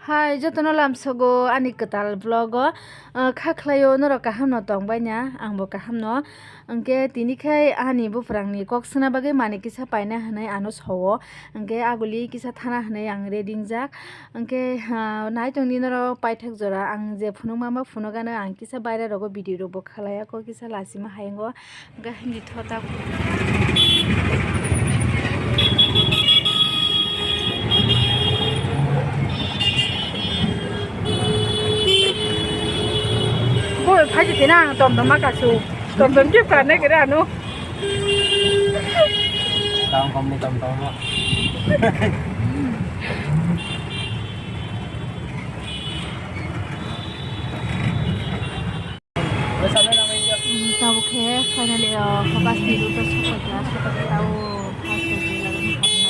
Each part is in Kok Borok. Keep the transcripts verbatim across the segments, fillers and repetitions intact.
Hai, jotono lamsogo ani kwtal vlog o, ah, kha khlaio norok kaham no tong bai na, ang bo kaham no. Hwnkhe tini khai ani buphurang ni kok swna bagwi manwi kisa paina hinwi ano sao. Hwnkhe aguli kisa thana hinwi ang ready wngjak. Hwnkhe, ah, nai tong di norok paithak jora ang je phunuk ma ma phunuk ano ang kisa baira rogo video rok bo khlai ya kok kisa lachima hai wngo. Gahini thota. Bo phaji tina ang tom tom ma kasu. Tom tom kip ka ne kira ano. Tang kom ni tom tom ma. Tabuk khe finally, uh, focus ni route o sokphaikha, sokphaikha tao first of July ni habnai.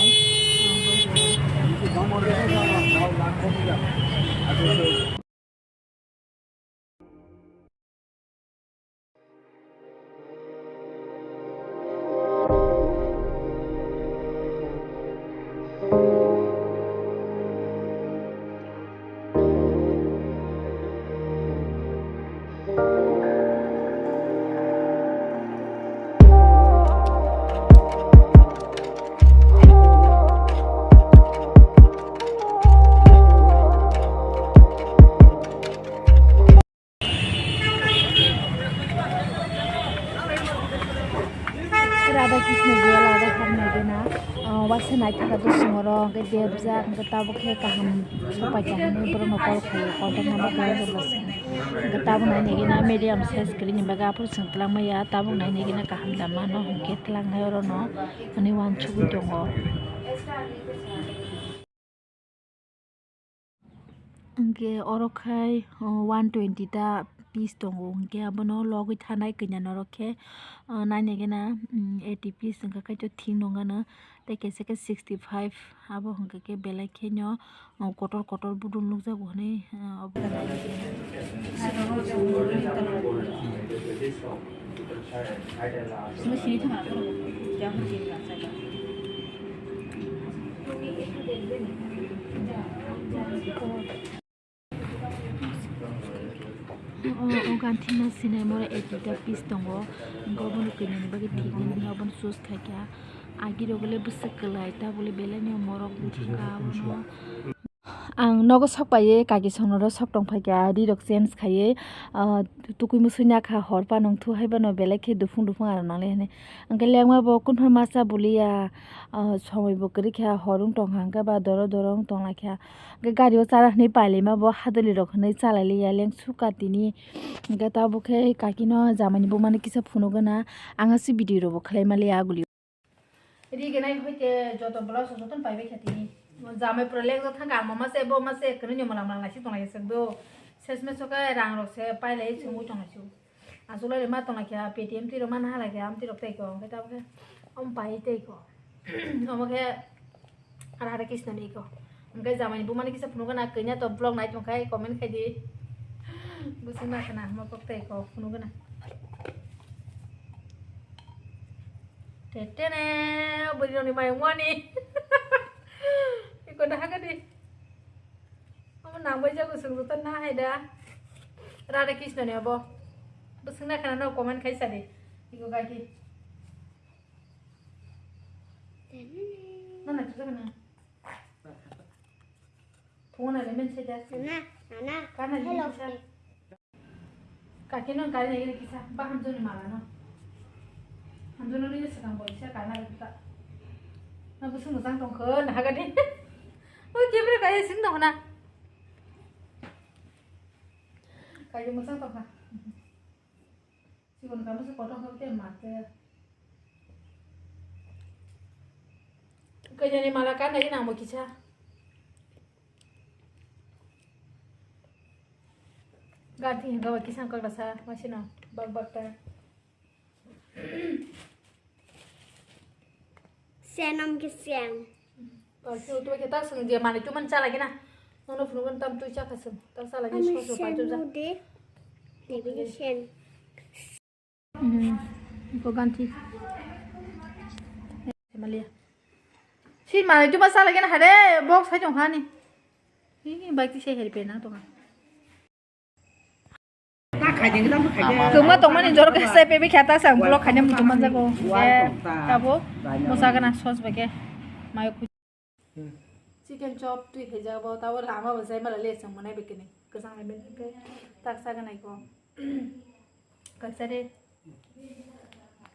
Radha Krishna Goyal aro hamnai gena, ah, waisa naithaka bwswng oro hwnkhe debjak hwnkhe tabuk khe kaham sopai kha hinwi borokno call khaio, contact number kwrwi rwgwlak se. Hwnkhe tabuk nainai gena medium size kwrwini bagwi aphuru chwng twlangmaya, tabuk nainai gena kaham da mano hwnkhe twlangnai orono hwnwi uansugwi tongo. Hwnkhe oro khai, o, one twenty ta piece tongo, hwnkhe abono logwi thanai kanya norok khe, o, nainai gena, mm, eighty piece wngkha kaitor thik nung gana, tei kaisa khe sixty five, abo hwnkha khe belai kheno, o, kotor kotor budul nukjago hwnwi, o, obo. O, o ganthima sinai mora eighty ta piece tongo, hwnkhe obono kwinani bagwi thik nini hwnwi obono choose khaikha. Agirok le bwswk kwlai, tabuk le belai no morok wngkha abono. Ang nogo sok paiwi kaki songnoro sok tong phaikha, rirok change khaiwi, ah, tukui musui nakha, hor phano wngthu hai phano belai khe duphung duphung aro nanglai hwnwi. Hwnkhe lengma bo kunphai masa buliya, ah, somoi bo kwrwi kha, hor wng tongkha, hwnkhe ba doro doro wng tonglaikha. Hwnkhe gari o chara hwnwi pailaima bo hadwlwi rok hwnwi chalailiya lengsu ka tini. Hwnkhe tabuk khe kaki no jamani buma no kisa phunukgwna, ang aswk video rok bo khlai maliya aguli. Ri gwnai hoi khe joto blouse joto no paibai kha tini. Jamai pura lek jak thang kha, ang mama se bo ma se kwrwini mwlang mwlang naisik tong lai se do. Ses mes o khe rang rok se pailai chwngwi tong lai se. Aswk lai ma tong lai kha, Paytm twi rok ma naha lai kha, amtwi rok tei ko, hwnkhe tabuk khe omo pai tei ko. Omo khe Radha Krishna ni ko. Hwnkhe jamani buma ni kisa phunukgo na, kanya to vlog nai tong khai comment khai di. Bwswk na khana hamo kok tei ko phunukgo na. Tetene, bwrwi rokni mayung mani. Iko da hagadi. Omo nang bai jago swng joto na hai da. Radha Krishna ni obo. Bwswk na khana no comment khai sa di. Iko gaki. Na na tuja kana. Phone na le men se da. Nana, nana. Kana hello. Kisa. Kaki no kari nai kisa, ba hamjoni mala no. Hamjoni ni swkang bo kisa kana le kisa. Na bwswk mwchang tong kho, na haga di. O kebra kaya sing tong na. Kaya mwchang tong kha. Sikon kamo se kotor kho te ma te. Kaya ni mala kana ye nang bo kisa. Gati hinga ba kisang kok rasa masino bak bak ta. Senam ke sen. Kok tu tu kita sung dia mana cuman salah gina. Nono phunukgwna tam twi chakha sung. Tam salah gina. Ami so so sen pa tu ja. Mu de. Debi sen. Hmm, iko ganti. Malia. Si mane cuma salah gini hade box hai jong hani. Ini baik sih, help na tuh. Tongma tongmani jor ka sai pebi khata sang vlog khaina muchung manjago. Tabo mosa gana sauce bage. Mayo. Chicken chop twi hejabo tabo lama bo sai mala le sang manai bekene. Kesang le ben ke tak sa gana ko. Kaksare.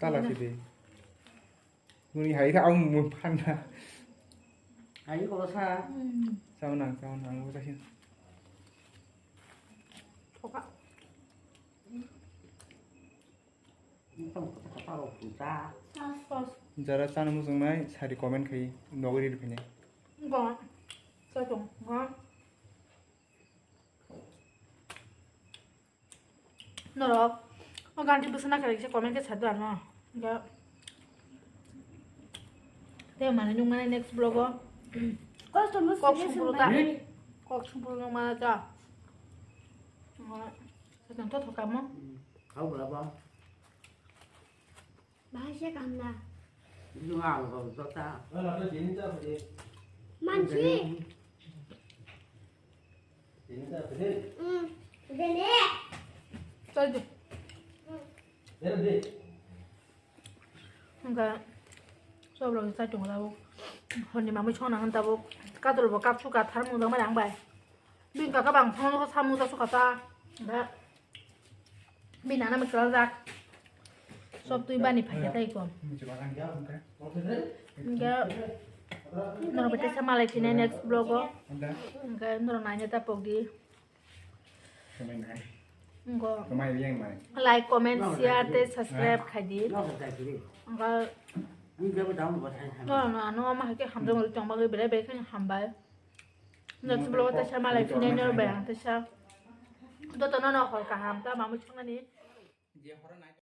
Tala sidi. Muni hai ta ang mun panda. Hai ko sa. Sama nang, sama nang, mo sa hin. Thoka. Jara chana muchungnai sari comment khai nogri riphinai. Go. Sa tong. Go. Norok o ganti bwswk nakha kisa comment khe sadi ano. Ga. Tei mane nung mane next vlog o. Kok sumbrung ta. Kok sumbrung nung mane ta. Sa tong to thokamo. Kau berapa? Bahasa kaham na. Itu nggak, nggak usah, tak. Mansi. Hmm, dene. Chal di. Hingke sob rok sai tongo tabuk. Honni mamui songna hwn tabuk. Katol bo kapsu kathar mung tangmani ang bai. Bini kaka bang phone ko samung ta sukha ta. Ba. Bini nana mui kwlaljak. Sob twi bani phaikha tei ko. Hingke norok bai teisa malai phinai next vlog o. Hingke norok naina ta pokdi. Hingke like, comment, share tei subscribe khaidi. Hingke norok no ano ama hai khe hamjak mani tongma khe belai belai khe hambai. Next vlog o teisa malai phinai norok bai ang teisa. Jotono no hor kaham ta mamui songnani.